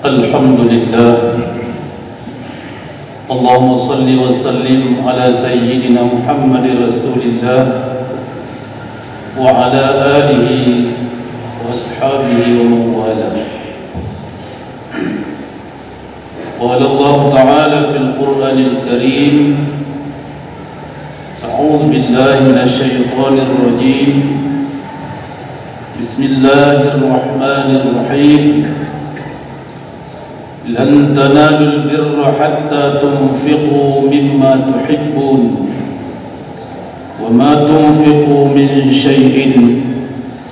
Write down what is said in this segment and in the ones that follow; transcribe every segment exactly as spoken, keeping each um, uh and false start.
الحمد لله. اللهم صل وسلم على سيدنا محمد رسول الله وعلى آله وأصحابه ومن والاه. قال الله تعالى في القرآن الكريم: أعوذ بالله من الشيطان الرجيم. بسم الله الرحمن الرحيم. لن تنالوا البر حتى تنفقوا مما تحبون وما تنفقوا من شيء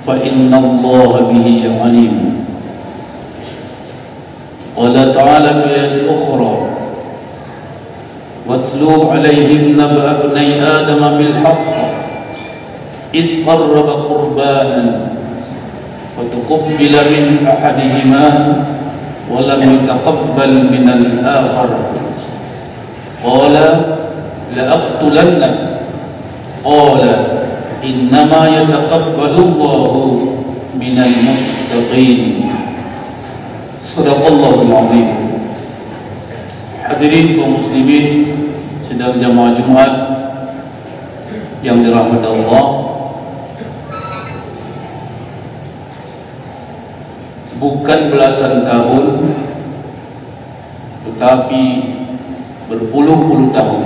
فإن الله به عليم. قال تعالى في آية أخرى: واتل عليهم نبأ ابني آدم بالحق إذ قربا قربانا فتقبل من أحدهما ولم يتقبل من الآخر قال لأقتلنك قال إنما يتقبل الله من المتقين. صدق الله العظيم. Hadirin kaum muslimin, sidang jamaah Jumat yang dirahmati Allah, bukan belasan tahun, tetapi berpuluh-puluh tahun.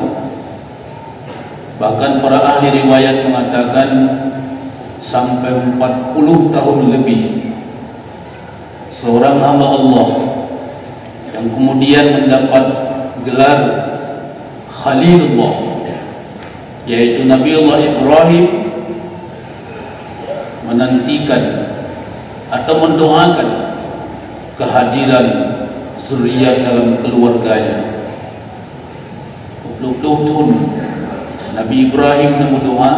Bahkan para ahli riwayat mengatakan sampai empat puluh tahun lebih. Seorang hamba Allah yang kemudian mendapat gelar Khalilullah, yaitu Nabi Allah Ibrahim, menantikan atau mendoakan kehadiran zuriat dalam keluarganya. Puluh-puluh thon Nabi Ibrahim meudoa,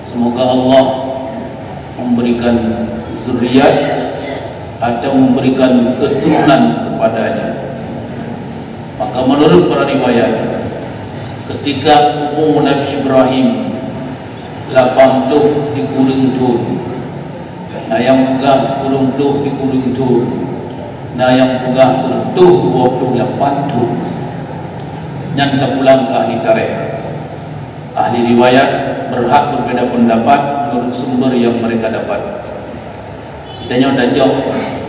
semoga Allah memberikan zuriat atau memberikan keturunan kepadanya. Maka menurut para riwayat, ketika umur Nabi Ibrahim lapan puluh sikureueng thon, na nyang peugah sikureueng ploh sikureueng thon, na nyang peugah sireutoh dua puluh lapan thon. Nyan teupulang keu ahli tarikh. Ahli riwayat berhak berbeda pendapat menurut sumber yang mereka dapat. Tanyoe tacok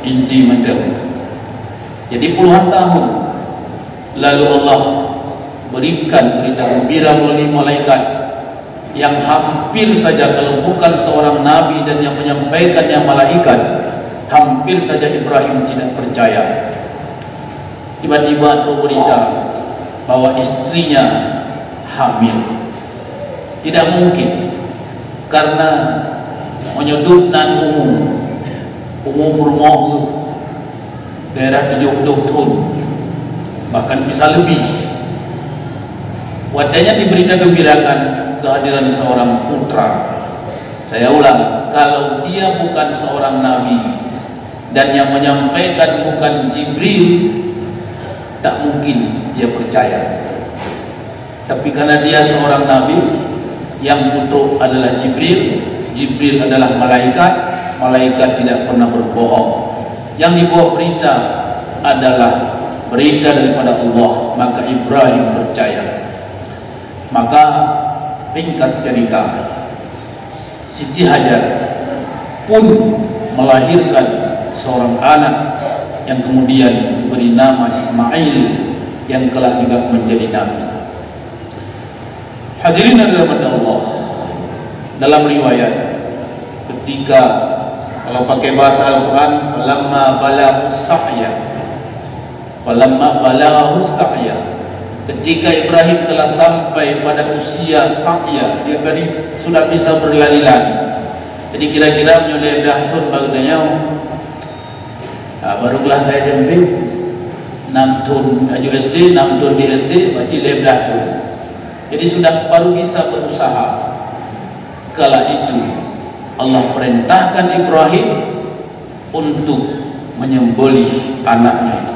inti mantong. Jadi puluhan tahun lalu Allah berikan berita gembira melalui malaikat yang hampir saja, kalau bukan seorang nabi dan yang menyampaikannya malaikat, hampir saja Ibrahim tidak percaya. Tiba-tiba trok berita bahwa istrinya hamil. Tidak mungkin, karena menyebut nan umur, umur peurumoh daerah tujuh puluh thon, bahkan bisa lebih. Watèe nyan diberita gembirakan kehadiran seorang putra. Saya ulang, kalau dia bukan seorang nabi dan yang menyampaikan bukan Jibril, tak mungkin dia percaya. Tapi karena dia seorang nabi, yang putrok adalah Jibril, Jibril adalah malaikat, malaikat tidak pernah berbohong. Yang dibawa berita adalah berita daripada Allah, maka Ibrahim percaya. Maka ringkas cerita, Siti Hajar pun melahirkan seorang anak yang kemudian diberi nama Ismail, yang kelak juga menjadi nabi. Hadirin yang dirahmati Allah, dalam riwayat, ketika, kalau pakai bahasa Al-Quran, falamma balagha sa'ya, falamma balagha sa'ya, ketika Ibrahim telah sampai pada usia sa'ya, dia tadi sudah bisa berlari-lari. Jadi kira-kira meunyoe lhèe blah thon baru nyoe, ha, baru kelas S M P, enam thon laju S D, enam thon di S D, berarti lhèe blah thon. Jadi sudah baru bisa berusaha. Kala itu Allah perintahkan Ibrahim untuk menyembelih anaknya itu.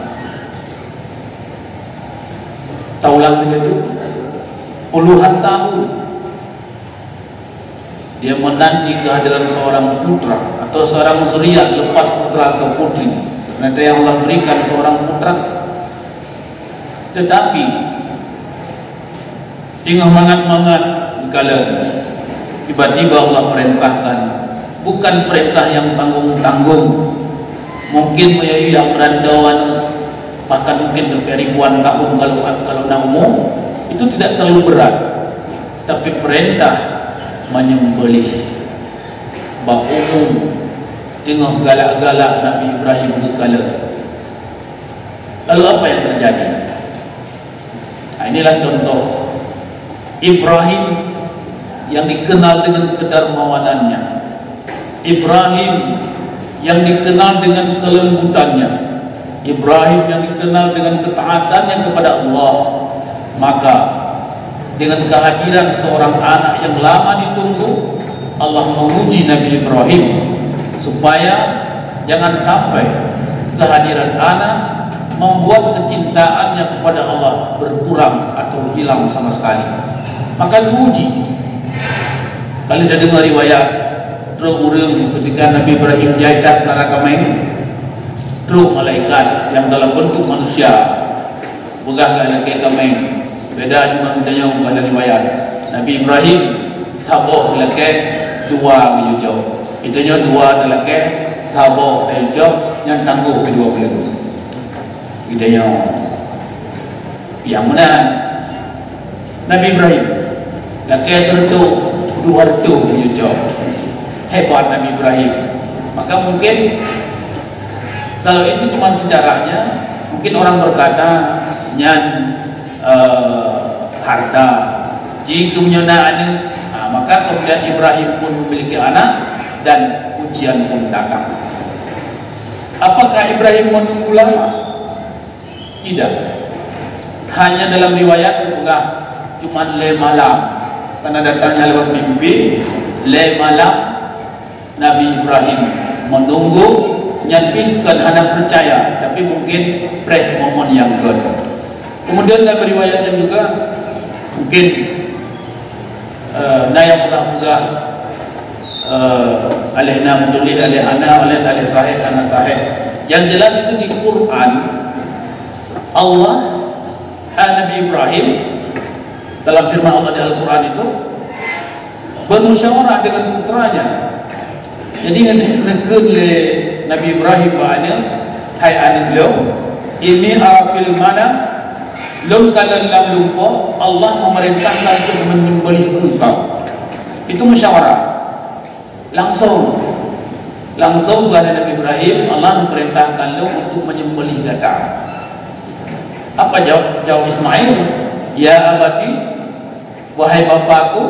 Taulang begitu, puluhan tahun dia menanti kehadiran seorang putra atau seorang zuriat lepas putra atau putri. Ternyata yang Allah berikan seorang putra. Tetapi teungoh mangat-mangat geukalon, tiba-tiba Allah perintahkan, bukan perintah yang tanggung-tanggung. Mungkin meunyoe nyang meuranto aneuk, bahkan mungkin sampai ribuan tahun kalau, kalau na umu, itu tidak terlalu berat. Tapi perintah menyembelih bak umu teungoh galak-galak Nabi Ibrahim geukalon. Lalu apa yang terjadi? Nah, inilah contoh Ibrahim yang dikenal dengan kedermawanannya, Ibrahim yang dikenal dengan kelembutannya, Ibrahim yang dikenal dengan ketaatannya kepada Allah. Maka, dengan kehadiran seorang anak yang lama ditunggu, Allah menguji Nabi Ibrahim supaya jangan sampai kehadiran anak membuat kecintaannya kepada Allah berkurang atau hilang sama sekali. Maka diuji. Kalau kita dengar riwayat, trok ureuëng ketika Nabi Ibrahim jai that nara kaméng, trok malaikat yang dalam bentuk manusia peugah lagée kaméng. Beda cuma geutanyoe peugah riwayat. Nabi Ibrahim saboh lagée dua geucok. Geutanyoe dua lagée saboh geucok nyang tanggoh keudua beuleueng. Geutanyoe nyang meunan. Nabi Ibrahim lagée teureutôh dua reutôh geucok. Hebat Nabi Ibrahim. Maka mungkin kalau itu cuma sejarahnya, mungkin orang berkata nyan eh, harta. Jika meunyoe na aneuk, ha, maka kemudian Ibrahim pun memiliki anak dan ujian pun datang. Apakah Ibrahim menunggu lama? Tidak. Hanya dalam riwayat peugah cuma lé malam. Karena datangnya lewat mimpi, lé malam Nabi Ibrahim menunggu, nyan pih kon hana percaya, tapi mungkin preh momen nyang gét. Kemudian dalam riwayat lain juga, mungkin eh, na nyang peugah-peugah eh, aleh na meutuléh, aleh hana, aleh, aleh sahih, hana sahih. Yang jelas itu di Quran, Allah, eh, Nabi Ibrahim dalam firman Allah di Al-Quran itu bermusyawarah dengan putranya. Jadi, ngeukheun lé Nabi Ibrahim bak aneuk, "Hai aneuk lôn, inni ara fil manam, lôn kalon lam lumpoe Allah memerintahkan untuk menyembelih engkau." Itu musyawarah. Langsung. Langsung kepada Nabi Ibrahim, "Allah memerintahkan lôn untuk menyembelih gata." Apa jawab, jawab Ismail? "Ya abati, wahai bapakku,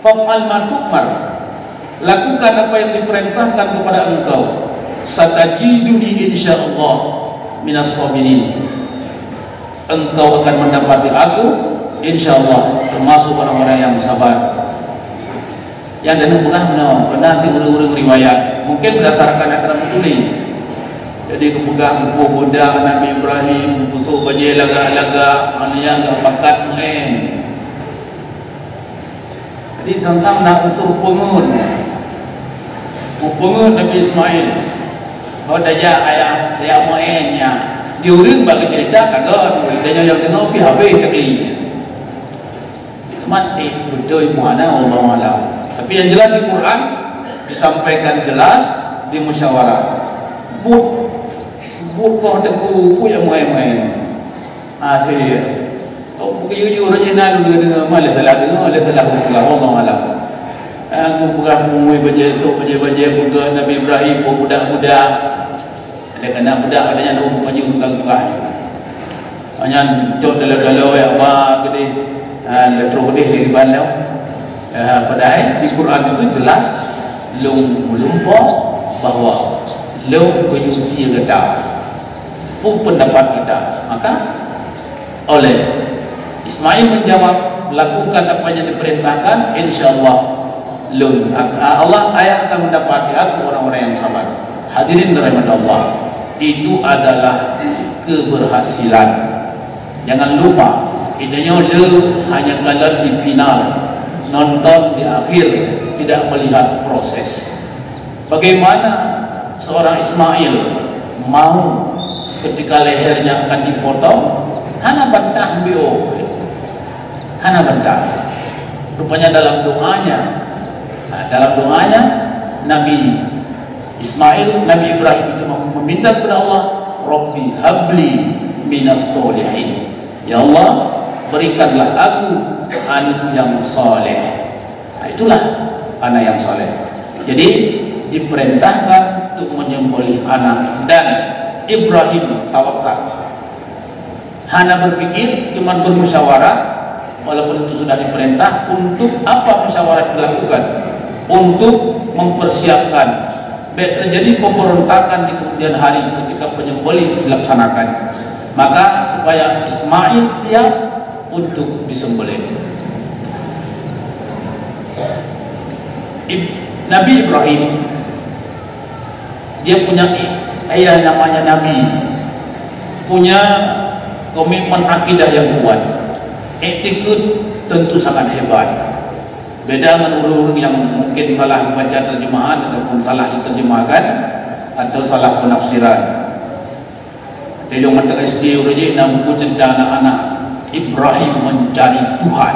faf'al ma tu'mar." Lakukan apa yang diperintahkan kepada engkau. "Satajiduni insyaallah minas sabirin." Engkau akan mendapati aku, insyaallah, termasuk orang-orang yang sabar. Nyang dan peugah meunoe, pernah di ureuëng-ureuëng riwayat, mungkin berdasarkan atra meutuléh. Jadi, geupeugah budak Nabi Ibrahim, geupeusok bajée lagak-lagak, aneuk nyang gak pakat meu'én. Jadi, sang-sang na unsur peungeut. Peungeut Nabi Ismail. Oh, tajak ayah, tajak meu'én nyan. Di ureuëng bak geuceurita ka gét, tanyoe nyang deungoe pih habéh takli. Mati beutôi muhana, wallahu alam. Tapi yang jelas di Quran disampaikan jelas di musyawarah. Buet, buet koh teungku, buet nyang main-main. Ha, saya. Kau bukan jujur aja na lu dengan malah salah dengar, malah salah buka, wallahu alam. Aku peugah pungui baca tu, baca-baca buka Nabi Ibrahim, budak-budak. Ada kena budak, ada yang dah umur maju bukan bukan. Hanya cok dalam-dalam ya ba gede, ha, letro gede di riban lo. Ha, padahal di Quran itu jelas lung melumpo bahwa lung menyusi gata. Pun pendapat kita. Maka oleh Ismail menjawab, "Lakukan apa yang diperintahkan, insya Allah lun, Allah, ayah akan mendapati aku orang-orang yang sabar." Hadirin rahmat Allah, itu adalah keberhasilan. Jangan lupa, kita nyoe le hanya kalon di final, nonton di akhir, tidak melihat proses. Bagaimana seorang Ismail Mau ketika lehernya akan dipotong, hana bantah beliau. Hana bantah. Rupanya dalam doanya, nah, dalam doanya Nabi Ismail, Nabi Ibrahim itu mem-, meminta kepada Allah, "Rabbi habli minas solihin." "Ya Allah, berikanlah aku anak yang saleh." Nah, itulah anak yang saleh. Jadi, diperintahkan untuk menyembelih anak, dan Ibrahim tawakal. Hana berpikir, cuma bermusyawarah, walaupun itu sudah diperintah. Untuk apa musyawarah dilakukan? Untuk mempersiapkan, bèk terjadi pemberontakan di kemudian hari ketika penyembelih itu dilaksanakan. Maka, supaya Ismail siap untuk disembelih. Ib-, Nabi Ibrahim, dia punya i-, ayah namanya Nabi, punya komitmen akidah yang kuat. Iktikad tentu sangat hebat. Beda dengan ureueng-ureueng yang mungkin salah membaca terjemahan ataupun salah diterjemahkan atau salah penafsiran. Di lôn mantong S D uroe jih na buku cerita anak-anak, Ibrahim Mencari Tuhan.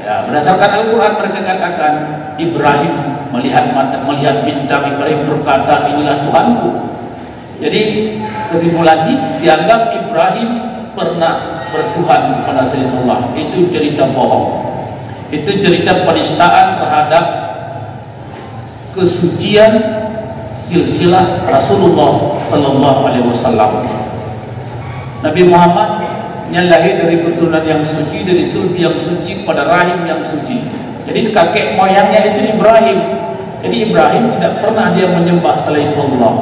Ya, berdasarkan Al-Quran mereka katakan, Ibrahim melihat mata, melihat bintang, Ibrahim berkata, "Inilah Tuhanku." Jadi, kesimpulan ini dianggap Ibrahim pernah bertuhan kepada selain Allah. Itu cerita bohong. Itu cerita penistaan terhadap kesucian silsilah Rasulullah sallallahu alaihi wasallam. Nabi Muhammad nyan lahir dari keturunan yang suci, dari sulbi yang suci, pada rahim yang suci. Jadi, kakek moyangnya itu Ibrahim. Jadi, Ibrahim tidak pernah dia menyembah selain Allah.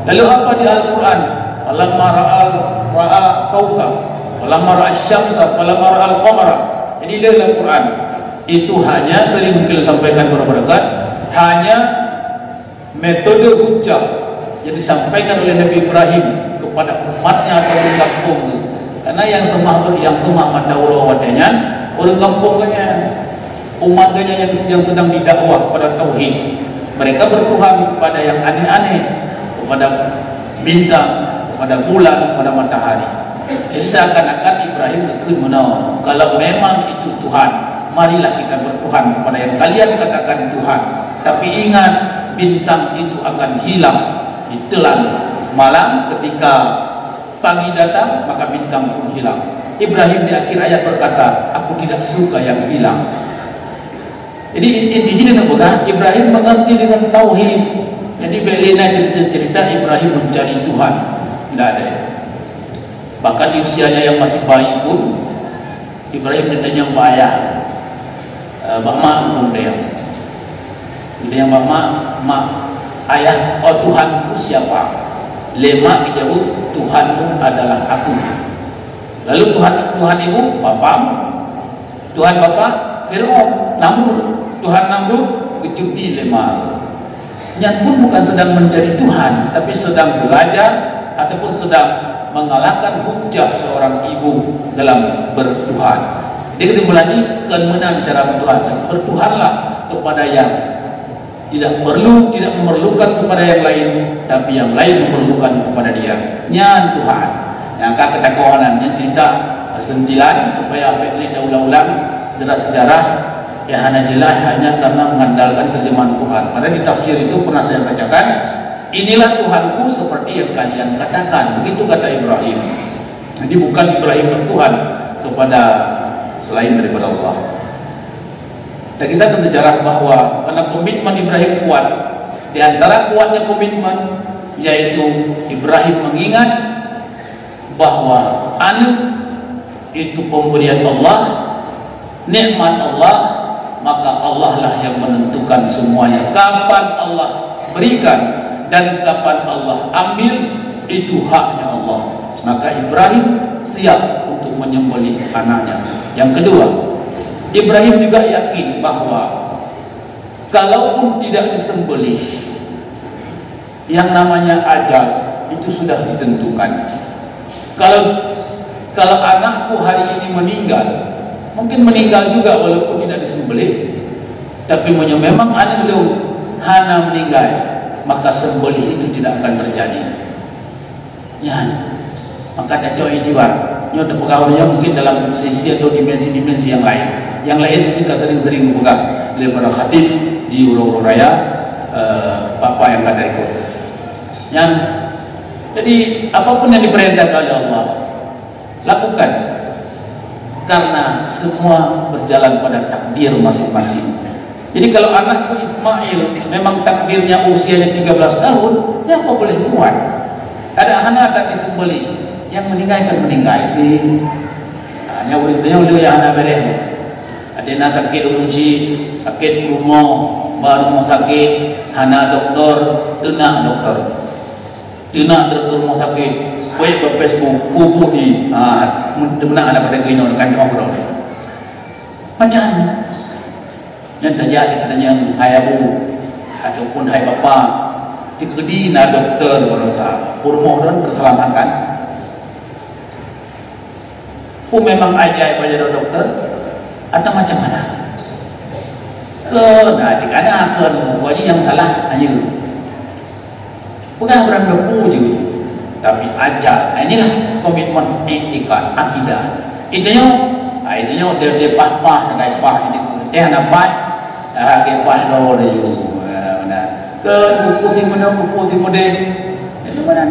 Lalu apa di Al-Quran? "Falamma ra'al, ra'a kaukab, falamma ra'a syamsa, falamma ra'al qamara." Jadi, di Al-Quran itu hanya, sering mungkin sampaikan, berapa dekat, hanya metode hujah yang disampaikan oleh Nabi Ibrahim kepada umatnya atau orang kampung tu. Karena yang seumah, yang seumah mata uroe watèe nyan, orang kampung geuh nyan, umat geuh nyan yang, yang sedang didakwah kepada tauhid. Mereka bertuhan kepada yang aneh-aneh, kepada bintang, kepada bulan, kepada matahari. Jadi, seakan-akan Ibrahim geukheun meunoe, "Kalau memang itu Tuhan, marilah kita bertuhan kepada yang kalian katakan Tuhan. Tapi ingat, bintang itu akan hilang ditelan malam, ketika pagi datang, maka bintang pun hilang." Ibrahim di akhir ayat berkata, "Aku tidak suka yang hilang." Jadi, inti jih neupeugah, Ibrahim mengerti dengan tauhid. Jadi, bèk lé na cerita-cerita Ibrahim mencari Tuhan. Tidak ada. Bahkan di usianya yang masih bayi pun, Ibrahim ditanyong bak ayah, eh, bak mak pun ditanyong. Ditanyong bak mak, "Mak, ayah, oh, Tuhanku siapa?" Lé mak geujaweueb, "Tuhanmu adalah aku." Lalu Tuhan, Tuhan ibu, bapamu. Tuhan bapak, Fir'aun, Namrud. Tuhan Namrud geucuti lé ma. Nyan pun bukan sedang mencari Tuhan, tapi sedang belajar ataupun sedang mengalahkan hujah seorang ibu dalam bertuhan. Jadi, kesimpulan jih, kon meunan cara bertuhan. Bertuhanlah kepada yang tidak perlu, tidak memerlukan kepada yang lain, tapi yang lain memerlukan kepada dia. Nyan Tuhan. Nyang ka keutakonan, nyan cerita sentilan supaya bèk lé taulang-ulang sejarah-sejarah yang hana jelas hanya karena mengandalkan terjemahan Quran. Padahal di tafsir itu pernah saya bacakan, "Inilah Tuhanku seperti yang kalian katakan." Begitu kata Ibrahim. Jadi, bukan Ibrahim bertuhan kepada selain daripada Allah. Dan kita tahu sejarah bahwa karena komitmen Ibrahim kuat, di antara kuatnya komitmen, yaitu Ibrahim mengingat bahwa aneuk itu pemberian Allah, nikmat Allah, maka Allah lah yang menentukan semuanya. Kapan Allah berikan dan kapan Allah ambil, itu haknya Allah. Maka Ibrahim siap untuk menyembelih anaknya. Yang kedua, Ibrahim juga yakin bahwa kalaupun tidak disembelih, yang namanya ajal itu sudah ditentukan. Kalau, kalau anakku hari ini meninggal, mungkin meninggal juga walaupun tidak disembelih. Tapi meunyoe memang aneuk lôn hana meuninggai, maka sembelih itu tidak akan terjadi. Nyan, maka tacok itibar. Nyoe teupeugah ulôn nyoe mungkin dalam sisi atau dimensi-dimensi yang lain. Yang lain kita sering-sering peugah lé para khatib di uroe-uroe raya, eh, apa-apa yang ka ikut. Nyan, jadi apapun yang diperintahkan oleh Allah, lakukan. Karena semua berjalan pada takdir masing-masing. Jadi kalau anakku Ismail memang takdirnya usianya tiga belas tahun, ya apa boleh buat? Ada hana akan disembelih, yang meninggal kan meninggal sih. Hanya ulih yang ulih yang hana beres. Ada nak sakit ulun cik, sakit rumah, baru rumah sakit, hana doktor, teunak doktor. Teunak doktor rumah sakit, baik bak Facebook, pupuk di, ah, teunak ada pada keunoe kan doh. Macam nyan terjadi pada nyang hai abu ataupun hai bapa, dikeudi na doktor barosa, peurumoh dan terselamatkan. Pun memang ajai bak jaroe doktor atau macam mana? Keu na jikana keu wajib yang salah hanya peugah barang depu je. Tapi ajar, nah, inilah komitmen iktikad akidah. Itu nyo, ah, itu nyo dia dia pah-pah dengan pah itu. Teh nampak ah, dia pah lo dia. Nah, ke buku si mana, buku si model. Itu mana?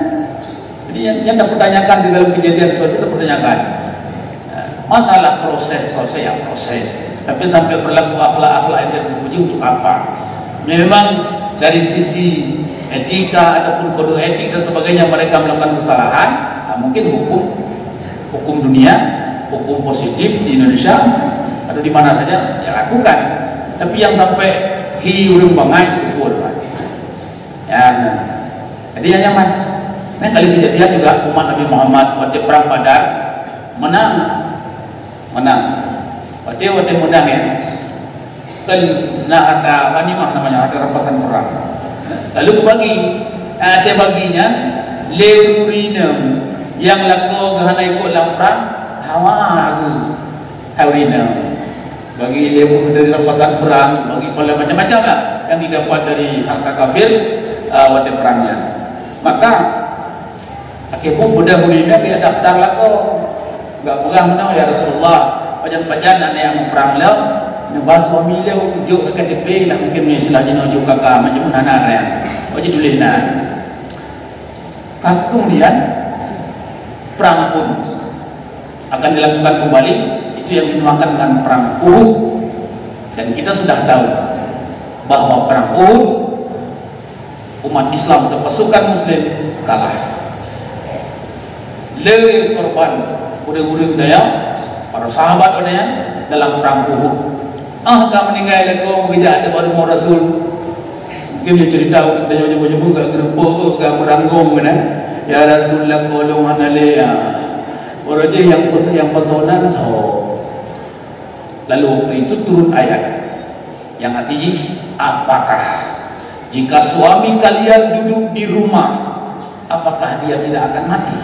Jadi yang, yang dipertanyakan di dalam kejadian soal itu dipertanyakan. Masalah proses, proses yang proses. Tapi sampai berlaku akhlak-akhlak yang tidak terpuji untuk apa? Memang dari sisi etika ataupun kode etik dan sebagainya mereka melakukan kesalahan, nah, mungkin hukum hukum dunia, hukum positif di Indonesia atau di mana saja ya lakukan. Tapi yang sampai hi urang bangai itu pun. Ya, nah. Jadi yang nyaman. Nah, kali kejadian juga umat Nabi Muhammad waktu perang Badar menang. Menang. Waktu waktu menang ya. Kan na harta ghanimah namanya, harta rampasan perang. Lalu kubagi. Ah, teuh bagi nyan lé ureueng inong nyang lakoe geuhana ikot lam prang, hawa geuh. Hai ureueng inong. Bagi ilmu dari rampasan perang, bagi pala macam-macam lah yang didapat dari harta kafir, ah, watèe perang nyan. Maka, akhé buet beudôh ureueng inong geudaftar lakoe. Geupeugah meunoe, "Ya Rasulullah, pajan-pajan aneuk nyang muprang lom, neuba suami lom, jok K T P lah, mungkin istilah jinoe jok K K, macam mana hana nyan." Oh, jituléh na. Ka kemudian, perang pun akan dilakukan kembali, itu yang dinamakan dengan perang Uhud. Dan kita sudah tahu bahwa perang Uhud umat Islam atau pasukan Muslim kalah. Lé korban ureueng-ureueng daya, para sahabat daya dalam perang Uhud. Ah, ka meuninggai lakoe geujak ateueh baru mau Rasul. Mungkin dia cerita ureueng daya nyoe-nyoe gak geureupoh, gak meuranggong kan. Ya Rasul, lakoe lôn hana lé ya. Orang je yang pes-, yang personal tho. Lalu waktu itu turun ayat yang arti jih, apakah jika suami kalian duduk di rumah, apakah dia tidak akan mati?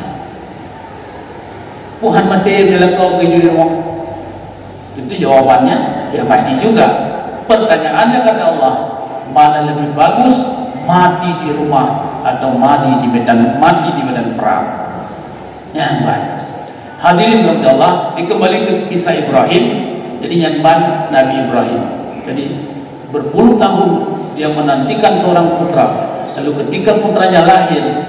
Tuhan mati dia lakukan ke di rumah. Tentu jawabannya, ya mati juga. Pertanyaannya kata Allah, mana lebih bagus, mati di rumah atau mati di medan, mati di medan perang? Nyan ban. Hadirin rahmat Allah, dikembali ke kisah Ibrahim. Jadi nyan ban Nabi Ibrahim. Jadi berpuluh tahun dia menantikan seorang putra. Lalu ketika putranya lahir,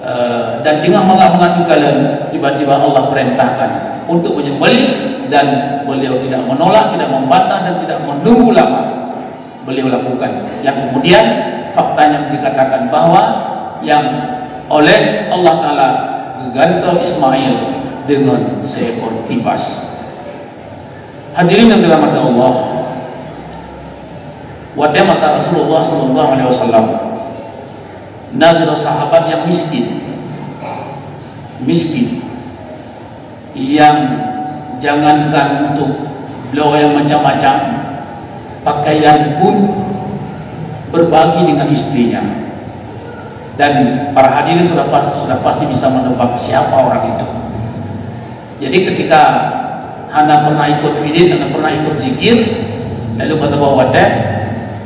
eh, dan tengah mangat-mangat kalon, tiba-tiba Allah perintahkan untuk menyembelih dan beliau tidak menolak, tidak membantah dan tidak menunggu lama. Beliau lakukan. Yang kemudian faktanya dikatakan bahwa yang oleh Allah Taala geugantoe Ismail dengan seekor kibas. Hadirin yang dirahmati Allah, watèe masa Rasulullah sallallahu alaihi wasallam, na sidroe sahabat yang miskin. Miskin. Yang jangankan untuk bloe yang macam-macam, pakaian pun berbagi dengan istrinya. Dan para hadirin sudah pas-, sudah pasti bisa menebak siapa orang itu. Jadi ketika hana pernah ikut wirid, hana pernah ikut zikir, lalu kata bahwa watèe,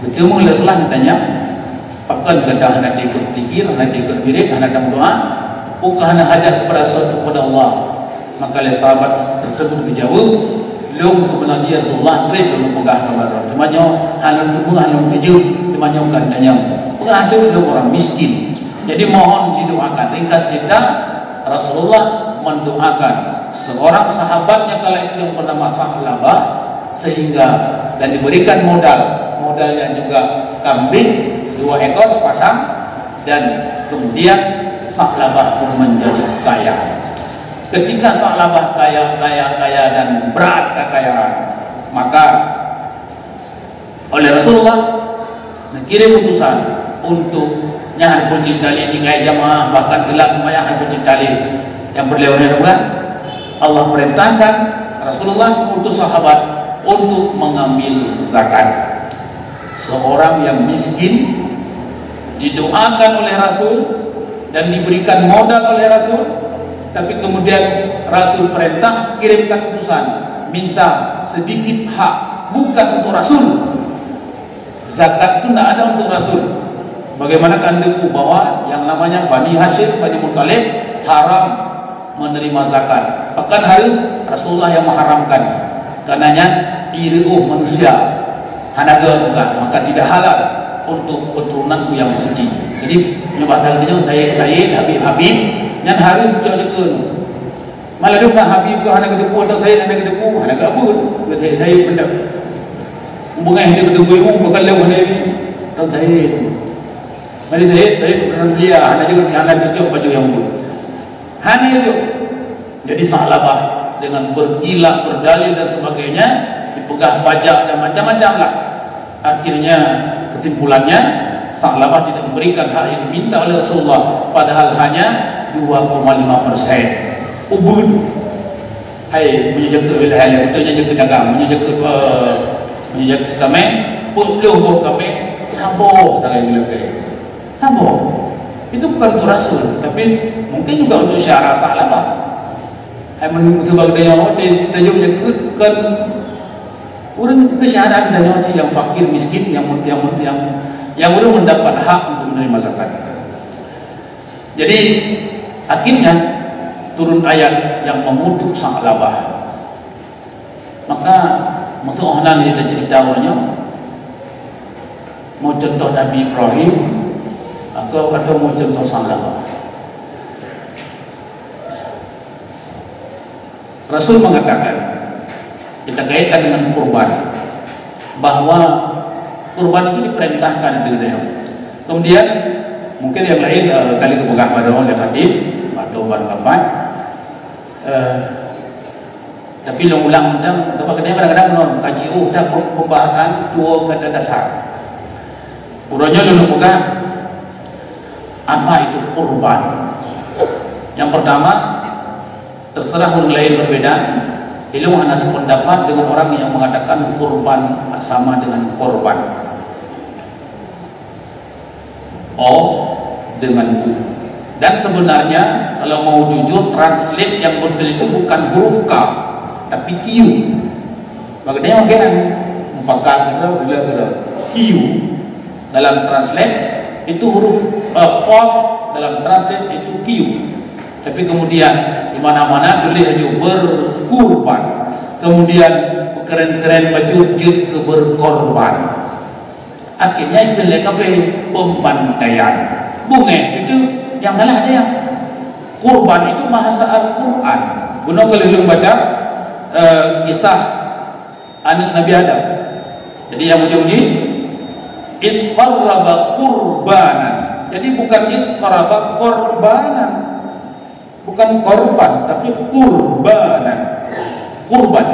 beuteumeung lé Rasulullah ditanya, Pakon gata hana ikot zikir, hana ikot wirid, hana tameudoa, bukan hana hajat kepada sesuatu kepada Allah? Maka lé sahabat tersebut geujaweueb, "Lôn seubeunajih ya Rasulullah, treb lôn peugah keu baroe. Teuma nyoe hana lôn teumé, hana lôn tuju, teuma nyoe ka tanyong. Peugah lôn ureuëng miskin." Jadi mohon didoakan. Ringkas cerita, Rasulullah mendoakan seorang sahabat nyang ka laén nyang bernama Sa'labah, sehingga dan diberikan modal. Modalnya juga kambing dua ekor sepasang, dan kemudian Sa'labah pun menjadi kaya. Ketika Sa'labah kaya, kaya, kaya dan berat kekayaan, maka oleh Rasulullah, neukirim utusan untuk nyan hana peucit tali tinggai jamaah, bahkan teulat seumayang hana peucit tali. Nyang peureulée ureuëng peugah, Allah perintahkan Rasulullah mengutus sahabat untuk mengambil zakat. Seorang yang miskin didoakan oleh Rasul dan diberikan modal oleh Rasul, tapi kemudian Rasul perintah kirimkan utusan minta sedikit hak, bukan untuk Rasul. Zakat itu tidak ada untuk Rasul. Bagaimana kan debu bahwa yang namanya Bani Hashim, Bani Muttalib haram menerima zakat. Bahkan hari Rasulullah yang mengharamkan. Karenanya iri uh manusia hana geupeugah, maka tidak halal untuk keturunanku yang suci. Jadi, menyembah saja saya, saya Habib, Habib, yang harus cocok. Malah dong ka Habib ka hana geuteupeue atau Said hana geuteupeue, hana geuteupeue. Keu Said, Said beundang. Beungéh dia geuteupeue ilmu, bukan lewat hana ini. Atau Said. Mari Said, Said pernah belia, hana juga, hana cocok baju yang pun. Hana itu. Jadi Sa'labah dengan berkilah, berdalil dan sebagainya, dipeugah pajak dan macam-macam lah. Akhirnya, kesimpulannya, Sa'labah tidak memberikan hak yang diminta oleh Rasulullah, padahal hanya dua koma lima persen. Ubun. Hai, meunyoe jakeuet wilayah lain, beutôi nyan jakeuet dagang, meunyoe jakeuet, eh, meunyoe jakeuet kaméng, peuet ploh boh kaméng, saboh sagai geulakée. Saboh. Itu bukan untuk Rasul, tapi mungkin juga untuk syara Sa'labah. Hai, meunurot seubab geutanyoe, oh, di-, tanyoe jakeuet kan ureuëng keusyahadatan tanyoe cit nyang fakir miskin, nyang, nyang, nyang, nyang ureuëng mendapat hak untuk menerima zakat. Jadi, akhirnya turun ayat yang mengutuk Sa'labah. Maka, maksud oh nan cerita uroe nyoe, mau contoh Nabi Ibrahim, atau, atau mau contoh Sa'labah. Rasul mengatakan, kita kaitkan dengan kurban, bahwa kurban itu diperintahkan di dunia. Kemudian, mungkin yang lain, eh, kali kepeugah pada oleh Khatib, atau baru kapan, eh, tapi lôn ulang tentang, sebab kadang-kadang lôn kaji, oh, dah pe-, pembahasan dua kata dasar. Uroe nyoe lôn peugah, apa itu kurban? Yang pertama, terserah ureuëng lain berbeda. Ilôn hana sependapat dengan orang yang mengatakan kurban sama dengan korban. O dengan U. Dan sebenarnya, kalau mau jujur, translate yang betul itu bukan huruf K, tapi Q. Maknanya mungkin mufakat gitu, bila gitu. Q dalam translate itu huruf, eh, qaf dalam translate itu Q. Tapi kemudian di mana-mana tulis hanya berkurban. Kemudian keren-keren baju jeuet keu berkorban. Akhirnya ikheun lé kafé pembantaian. Bungéh itu nyang salah dia. Kurban itu bahasa Al-Quran. Guna kalau lôn baca, eh, kisah anak Nabi Adam. Jadi yang ujung ni, "Id qarraba qurbanan." Jadi bukan "Id qarraba qurbanan." Bukan korban, tapi kurbanan. Kurban.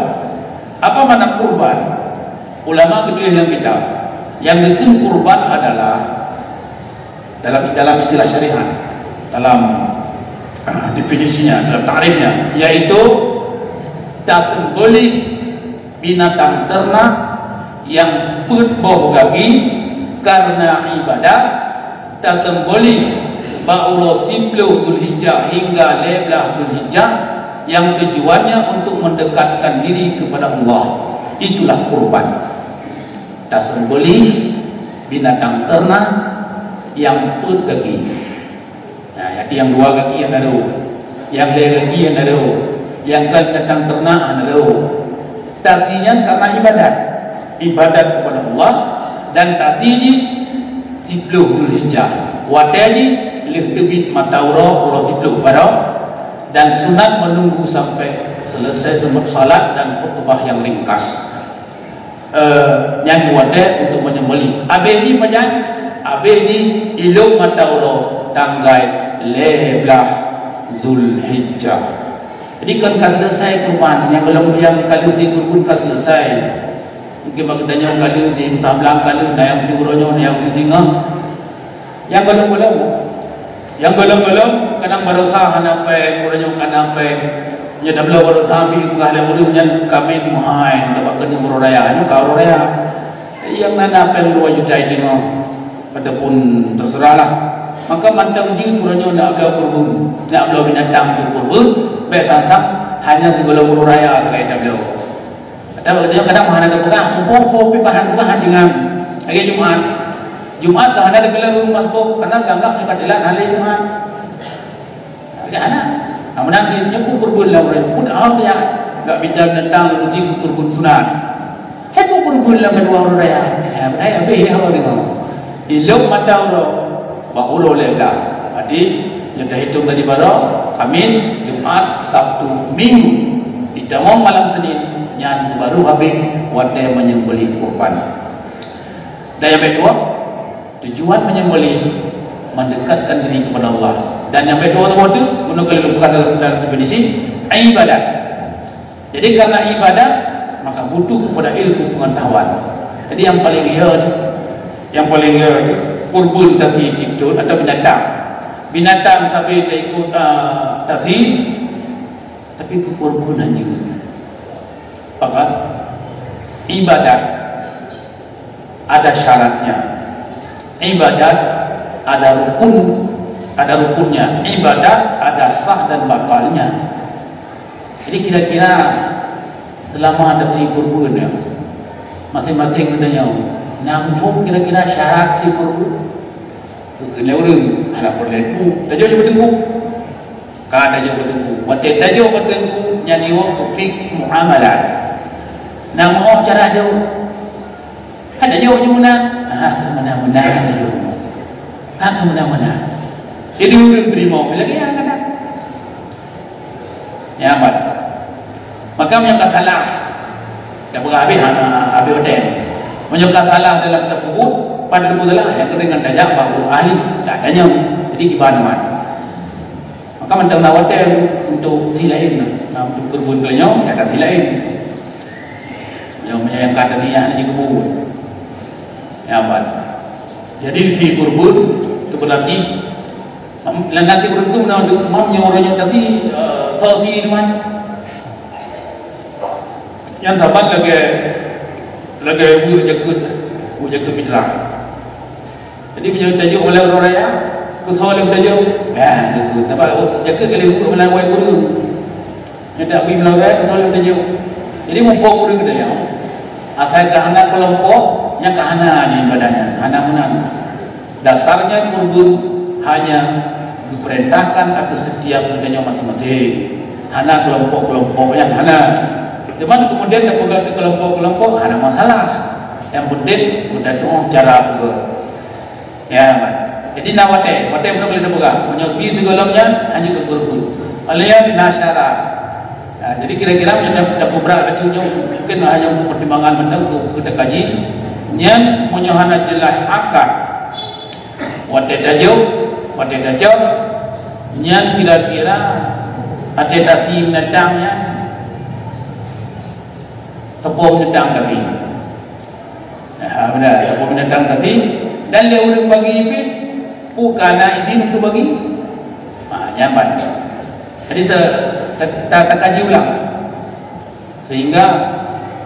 Apa makna kurban? Ulama geubri dalam kitab. Yang geukheun kurban adalah dalam, dalam istilah syariat, dalam, ah, definisinya, dalam takrifnya, yaitu tasembelih binatang ternak nyang peuet boh gaki karena ibadah, tasembelih bak uroe siploh Zulhijjah hingga lhèe blaih Zulhijjah, yang tujuannya untuk mendekatkan diri kepada Allah. Itulah kurban. Tasembelih binatang ternak Nyang peuet gaki. Nah, nyang dua gaki hana rôh. Nyang lhèe gaki hana rôh. Nyang ka binatang teunak hana rôh. Tasi nyan karena ibadat. Ibadat kepada Allah dan tasi jih siploh Zulhijjah. Watèe jih lheueh teubiet mata uroe, uroe siploh baroe, dan sunat menunggu sampai selesai salat dan khutbah yang ringkas. Eh, nyan watèe untuk menyembelih. Abéh jih pajan? Abéh jih ilong mata uroe tanggai lhèe blah Zulhijjah. Jadi kon ka selesai kurban, nyang golom nyang ka lheueh sie kurban ka selesai. Mungkin bak geutanyoe ka lheueh, di Meusablang ka lheueh, na nyang sie uroe nyoe, na nyang sie singoh. Nyang golom-golom, nyang golom-golom kadang baroesa hana péng, uroe nyoe ka na péng. Nyoe tabloe baroesa ambi peugah lé ureueng nyan kami meuhai, tabak keuneuk uroe raya, nyoe ka uroe raya. Nyang na, na péng dua juta jinoe ataupun terserahlah. Maka mantong jeuet uroe nyoe nak bloe kurban, nak bloe binatang untuk kurban, bèk sang-sang hanya sigohlom uroe raya sagai tabloe. Kadang, kadang hana tapeugah, muphom-phom pih bahan peugah hana deungon. Lagèe Jumat. Jumat ka hana teukeulhèe rumoh masbuk, karena geuanggap nyoe ka teulat hari Jumat. Lagèe hana. Amun nanti nyoe kurban lam ureueng, pun awak ya, gak bintang datang lalu tiga kurban sunat. Hai kurban lam kedua ureueng raya. Ya, betul ya, habis ya, awak tengok. Ilok mata uroe. Bak uroe lhèe blah. Berarti, nyoe teuhitong dari baroe, Kamis, Jumat, Sabtu, Minggu. Ditamong malam Senin, nyan baru habéh watèe menyembelih kurban. Dan nyang bèk dua, tujuan menyembelih mendekatkan diri kepada Allah. Dan nyang bèk dua, dua tu, bunoe kali lôn peugah dalam, dalam definisi, ibadat. Jadi, karena ibadat, maka butuh kepada ilmu pengetahuan. Jadi, yang paling iya tu, yang paling iya tu, kurban tasi ciptun atau binatang. Binatang tapi taikot, ah, tasi, tapi keu kurban hanjeuet. Faham? Ibadat ada syaratnya. Ibadat ada rukun, ada rukunnya. Ibadat ada sah dan batalnya. Jadi kira-kira selama ada sie kurban ya, masing-masing geutanyoe na muphom kira-kira syarat sie kurban? Bukan lé ureueng, hana peureulèe teungku. Tajok bak teungku. Ka tajok bak teungku. Watèe tajok bak teungku, nyan iwoe keu fiqh muamalat. Na meu'oh cara jok. Ka tajok ju meunan. Ah, keu meunan-meunan tajok. Ah, keu meunan-meunan. Jadi ureueng teurimong lagèe nyan kan. Ya, aman. Maka meunyoe ka salah, tapeugah habéh, ha, habéh watèe. Meunyoe ka salah dalam tapeubuet, pat tapeusalah, nyang keuneuk tajak bak ureueng ahli, tak tanyong. Jadi kiban wan. Maka mantong na watèe untuk sie laén, na untuk kurban keu nyoe, ya ka sie laén. Nyang meunyoe nyang ka teuingat hana jikubur. Ya, aman. Jadi sie kurban tu berarti Lam nanti ureueng tu meunan, mam nyoe ureueng nyoe tasi, eh, soe sie teuma. Nyan saban lagèe, lagèe buet jakeuet, buet jakeuet fitrah. Jadi meunyoe tajok ulèe uroe raya, keu soe lom tajok? Ya, jakeuet. Tapi jakeuet ka lheueh buet meulawan ureueng. Nyoe tak bri meulawan keu soe lom tajok. Jadi muphom ureueng tajok. Asai ka hana keulompok, nyan ka hana nyan ibadat nyan, hana meunan. Dasarnya kurban hanya diperintahkan atas setiap geutanyoe masing-masing. Hana kelompok-kelompok nyan hana. Cuman kemudian dipeugah di kelompok-kelompok hana masalah. Yang penting geutanyoe cara peugah. Ya, man. Jadi na watèe, watèe meunan boleh dipeugah. Meunyoe sie sigohlom nyan hanya keu kurban. Alèh nyan na syarat. Nah, jadi kira-kira meunyoe dah, dah beubrat laju nyoe, mungkin hanya untuk pertimbangan mantong keu, keu takaji. Nyan meunyoe hana jeulaih akad. Watèe tajok, watèe tacok, nyan kira-kira watèe tasi binatang nyan, sapo binatang tasi. Ha, beuna, sapo binatang tasi, dan lé ureueng bagi pih, peue ka na izin untuk bagi. Ha, nyan ban. Jadi, se-, ta-, ta-, takaji ulang. Sehingga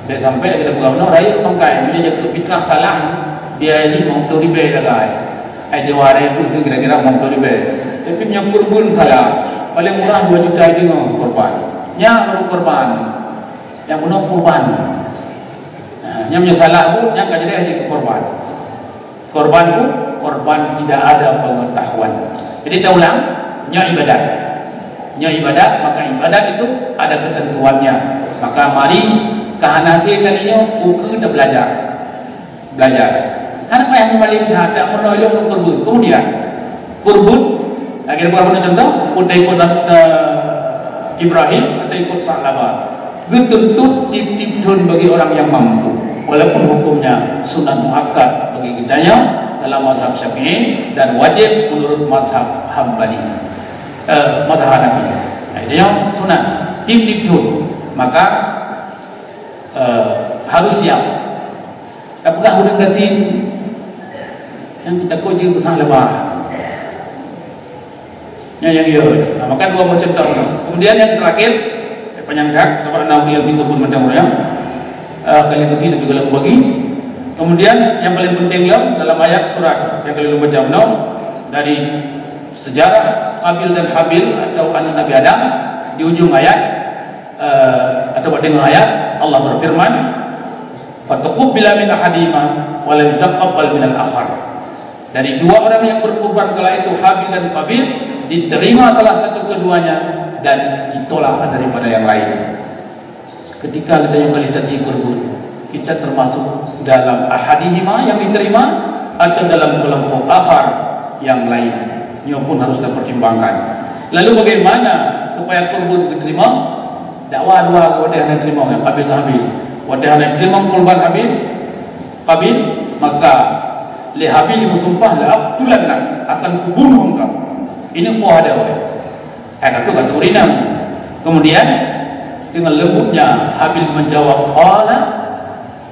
bèk sampai kita peugah, "Nyoe rayeuk pangkai, meunyoe jakeuet fitrah salah, biaya jih lima puluh ribèe sagai." Ai, jiwaréh pun kira-kira lima puluh ribèe. Tapi meunyoe kurban salah, paling murah dua juta deungoe kurban. Nyan baru kurban. Nyang bunoe kurban. Nah, nyan meunyoe salah pun, nyan ka jadi ahli kurban. Kurban pun Korban tidak ada pengetahuan. Jadi, taulang, nyoe ibadat. Nyoe ibadat, maka ibadat itu ada ketentuannya. Maka mari, ka hana hasé kali nyoe, ukeue tabelajar. Belajar. Hana payah meumalém that, tak pernah ilmu kurbun. Kemudian, kurbun, lagi ada beberapa contoh, pun ikut Nab-, eh, Ibrahim, ada ikut Sa'labah. Geutuntut tiep-tiep thon bagi orang yang mampu. Walaupun hukumnya sunat muakkad bagi kita ya, dalam mazhab Syafi'i dan wajib menurut mazhab Hambali. Eh, mazhab Hanafi. Nah, itu yang sunat. Tiep-tiep thon. Maka, eh, harus siap. Tapeugah ureueng gasien nyang takot jeuet keu sang leubah. Nyan nyang yo. Nah, maka dua buah contoh. Kemudian yang terakhir, eh, panjang dak, dapat enam yang tiga pun macam orang. Eh, kalian mesti lebih dalam bagi. Kemudian yang paling penting lah dalam ayat surat yang kalian baca no, dari sejarah Qabil dan Habil atau anak Nabi Adam di ujung ayat, eh, atau di tengah ayat Allah berfirman, "Fatuqbila min ahadihima wa lam yutaqabbal minal akhar." Dari dua orang yang berkorban kala itu, Habil dan Qabil, diterima salah satu keduanya dan ditolak daripada yang lain. Ketika kita yang kali tasi kurbun, kita termasuk dalam ahadihima yang diterima atau dalam kelompok akhar yang lain? Nyoe pun harus dipertimbangkan. Lalu bagaimana supaya kurbun diterima? Dakwah dua, watèe hana terima, Qabil dan Habil. Watèe hana terima korban Habil, Qabil, maka lé Habil meusumpah, "La aqtulannak, akan kubunuh engkau." Ini poh ada, wahai. Eh, kata, kata ureueng inong. Kemudian, dengan lembutnya Habil menjawab, qala,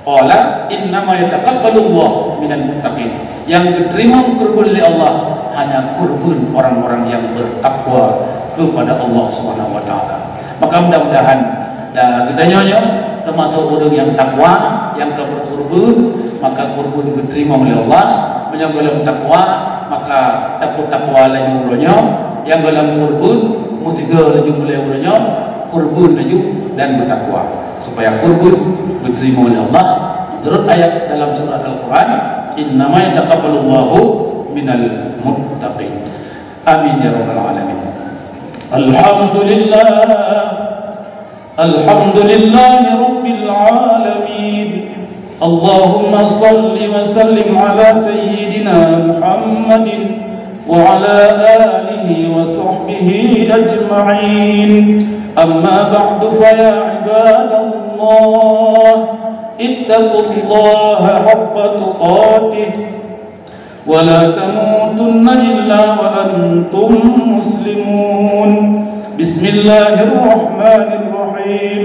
qala, "Innama yataqabbalullahu minal muttaqin." Yang diterima kurbun lé Allah hanya kurbun orang-orang yang bertakwa kepada Allah Subhanahu wa Taala. Maka mudah-mudahan, dan geutanyoe nyoe termasuk ureueng nyang takwa, nyang ka berkurbun, maka kurbun diterima oleh Allah. Meunyoe gohlom takwa, maka takwa-takwa laju uroe nyoe, nyang gohlom kurbun, meusigoe laju mulai uroe nyoe, kurbun laju dan bertakwa, supaya kurbun diterima oleh Allah. Menurut ayat dalam surat Al-Quran, "Innama yataqabbalullahu minal muttaqin." Amin ya rabbal alamin. Alhamdulillah. Alhamdulillahi rabbil alamin. Allahumma salli wa sallim ala sayyidina Muhammadin wa ala alihi wa sahbihi ajma'in. Amma ba'du, fa ya ibadallah, ittaqullaha haqqa tuqatih. ولا تموتن إلا وأنتم مسلمون. بسم الله الرحمن الرحيم.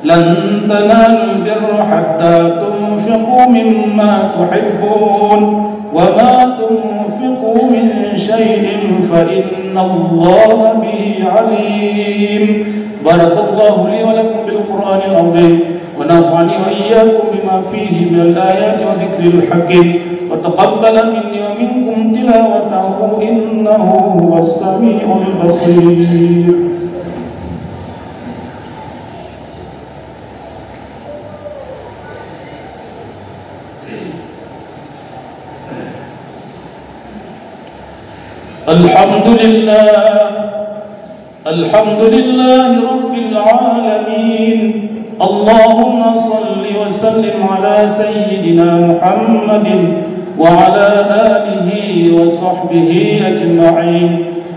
لن تنالوا البر حتى تنفقوا مما تحبون، وما تنفقوا من شيء فإن الله به عليم. بارك الله لي ولكم بالقرآن العظيم، ونفعني وإياكم بما فيه من الآيات والذكر الحكيم، وتقبل مني ومنكم تلاوته إنه هو السميع البصير. الحمد لله. الحمد لله رب العالمين. اللهم صل وسلم على سيدنا محمد وعلى آله وصحبه أجمعين.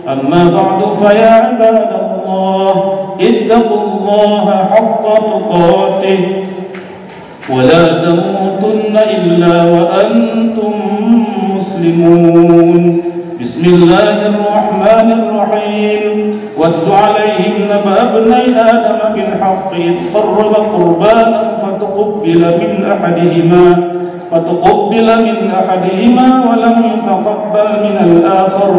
أما بعد، فيا عباد الله، اتقوا الله حق تقاته. ولا تموتن إلا وأنتم مسلمون. بسم الله الرحمن الرحيم. واتل عليهم نبأ ابني آدم بالحق إذ قربا قربانا فتقبل من أحدهما، فتقبل من أحدهما ولم يتقبل من الآخر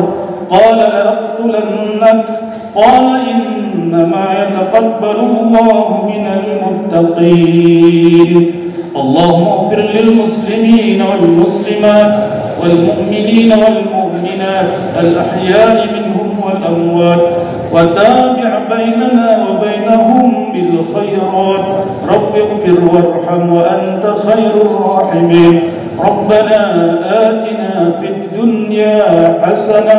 قال لأقتلنك. قال إنما يتقبل الله من المتقين. اللهم اغفر للمسلمين والمسلمات والمؤمنين والمؤمنات الأحياء منهم والأموات، وتابع بيننا وبينهم بالخيرات. رب اغفر وارحم وأنت خير الراحمين. ربنا آتنا في الدنيا حسنة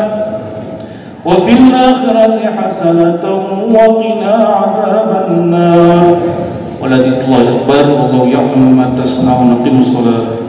وفي الآخرة حسنة وقنا عذاب النار. ولذكر الله أكبر. والله يعلم ما تصنعون. أقيموا الصلاة.